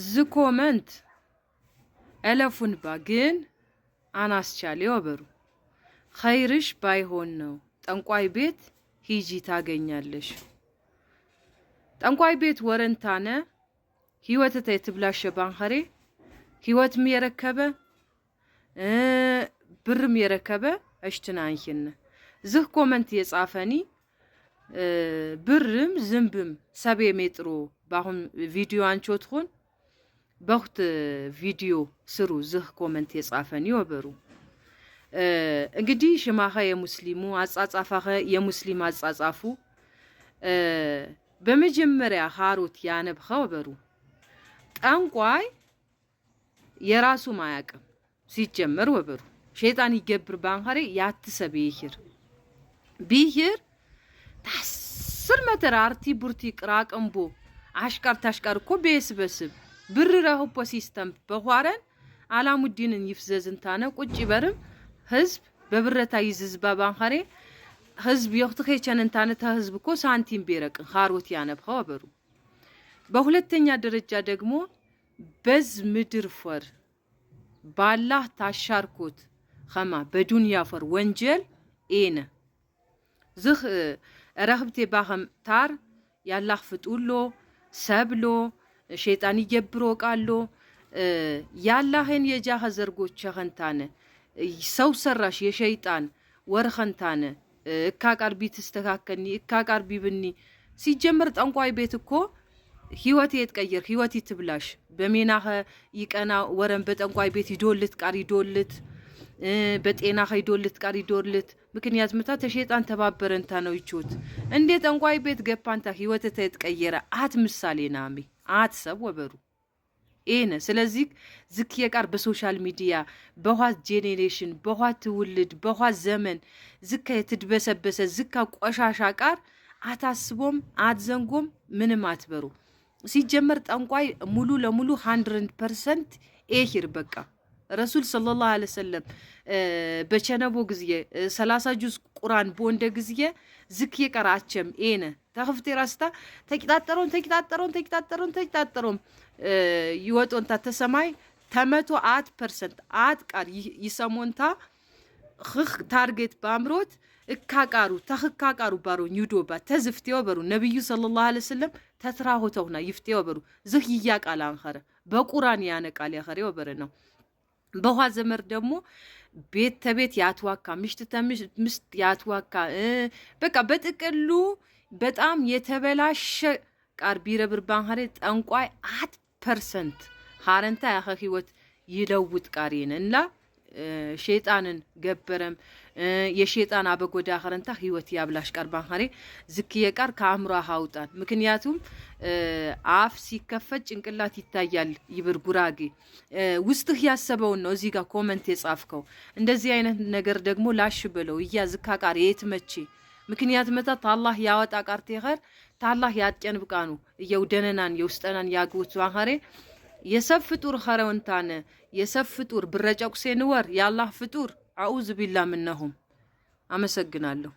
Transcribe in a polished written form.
ዝ ኮመንት እለፉንባ ግን አናስቻሌ ወበሩ ኸይርሽ ባይሆን ነው ጠንቋይ ቤት ሂጂ ታገኛለሽ። ጠንቋይ ቤት ወረንታነ ህይወትተ የትብላሸ ባንኸሬ ህይወትም የረከበ ብርም የረከበ እሽትና አንኪን ዝህ ኮመንት የጻፈኒ ብርም ዝንብም ሰቤ ሜጥሮ ባሁን ቪዲዮ አንቾት ኹን በሁት ቪዲዮ ስሩ ዝህ ኮመንት የጻፈኒ ወበሩ። እንግዲህ ሽማኸ የሙስሊሙ አጻጻፋኸ የሙስሊም አጻጻፉ በመጀመሪያ ሃሮት ያነብኸ ወበሩ። ጠንቋይ የራሱ ማያቅም ሲጀመር ወበሩ። ሸይጣን ይገብር ባንኸሬ ያትሰብ ይሂር ቢሂር ታስር መተር አርቲ ቡርቲ ቅራቅንቦ አሽቃር ታሽቃር እኮ ቤስበስብ ብር ረህቦ ሲስተም በኋረን አላሙዲንን ይፍዘዝንታነ ቁጭ ይበርም ህዝብ በብረታ ይዝዝባ ባንኸሬ ህዝብ የኽቲ ኸይቸንንታነ ተህዝብ እኮ ሳንቲም ቤረቅን ሃሮት ያነብኸ ወበሩ። በሁለተኛ ደረጃ ደግሞ በዝ ምድር ፈር ባላህ ታሻርኮት ኸማ በዱንያ ፈር ወንጀል ኤነ ዝኽ ረኽብቴ ባኸም ታር ያላህ ፍጡሎ ሰብሎ ሸይጣን ይገብሮ ቃሎ ያላህን የጃኸ ዘርጎች ኸንታነ ሰው ሰራሽ የሸይጣን ወርኸንታነ እካ ቃርቢ ትስተካከልኒ እካ ቃርቢ ብኒ። ሲጀመር ጠንቋይ ቤት እኮ ህይወት የትቀየር ህይወት ይትብላሽ በሜናኸ ይቀና ወረን በጠንቋይ ቤት ይዶልት ቃር ይዶልት፣ በጤናኸ ይዶልት ቃር ይዶልት። ምክንያት ምታ ተሸይጣን ተባበረንታ ነው ይቾት እንዴ ጠንቋይ ቤት ገፓንታ ህይወት ተትቀየረ አት ምሳሌ ናሚ አት ሰብ ወበሩ ኤነ። ስለዚህ ዝክየ ቃር በሶሻል ሚዲያ በኋት ጄኔሬሽን በኋት ትውልድ በኋት ዘመን ዝካ የትድበሰበሰ ዝካ ቆሻሻ ቃር አታስቦም አትዘንጎም ምንም አትበሩ። ሲጀመር ጠንቋይ ሙሉ ለሙሉ 100% ኤሂር። በቃ ረሱል ሰለላሁ ዐለይሂ ወሰለም በቸነቦ ጊዜ 30 ጁዝ ቁርአን በወንደ ጊዜ ዝክ የቀራቸም ኤነ ተኽፍቴ ራስታ ተቂጣጠሮን ተቂጣጠሮን ተቂጣጠሮን ተቂጣጠሮን ይወጦንታ ተሰማይ ተመቶ አት ፐርሰንት አት ቃር ይሰሞንታ ኽኽ ታርጌት ባምሮት እካቃሩ ተኽካቃሩ ባሮ ዩዶባ ተዝፍቴው በሩ ነብዩ ሰለላሁ ዐለይሂ ወሰለም ተትራሆ ተውና ይፍቴው በሩ ዝህ ይያ ቃል አንኸረ በቁራን ያነ ቃል ያኸረ ወበረ ነው። በኋ ዘመር ደግሞ ቤት ተቤት ያትዋካ ምሽት ተምስት ያትዋካ በቃ በጥቅሉ በጣም የተበላሸ ቃር ቢረብር ባንኸሬ ጠንቋይ አት ፐርሰንት ሀረንታ ያኸ ህይወት ይለውጥ ቃሪን እና ሸይጣንን ገበረም የሸይጣን አበጎዳ ኸረንታ ህይወት ያብላሽ ቃር ባንኸሬ ዝክየ ቃር ከአእምሮ አውጣን። ምክንያቱም አፍ ሲከፈት ጭንቅላት ይታያል ይብር ጉራጌ። ውስጥህ ያሰበውን ነው እዚህ ጋር ኮመንት የጻፍከው። እንደዚህ አይነት ነገር ደግሞ ላሽ ብለው እያ ዝካ ቃር የት መቼ ምክንያት መታ ታላህ ያወጣ ቃር ቴኸር ታላህ ያጥቀን ብቃኑ እየው ደነናን የውስጠናን ያግውት ባንኸሬ የሰብ ፍጡር ኸረውንታነ የሰብ ፍጡር ብረጨቁሴ ንወር የአላህ ፍጡር አዑዝ ቢላ ምነሁም። አመሰግናለሁ።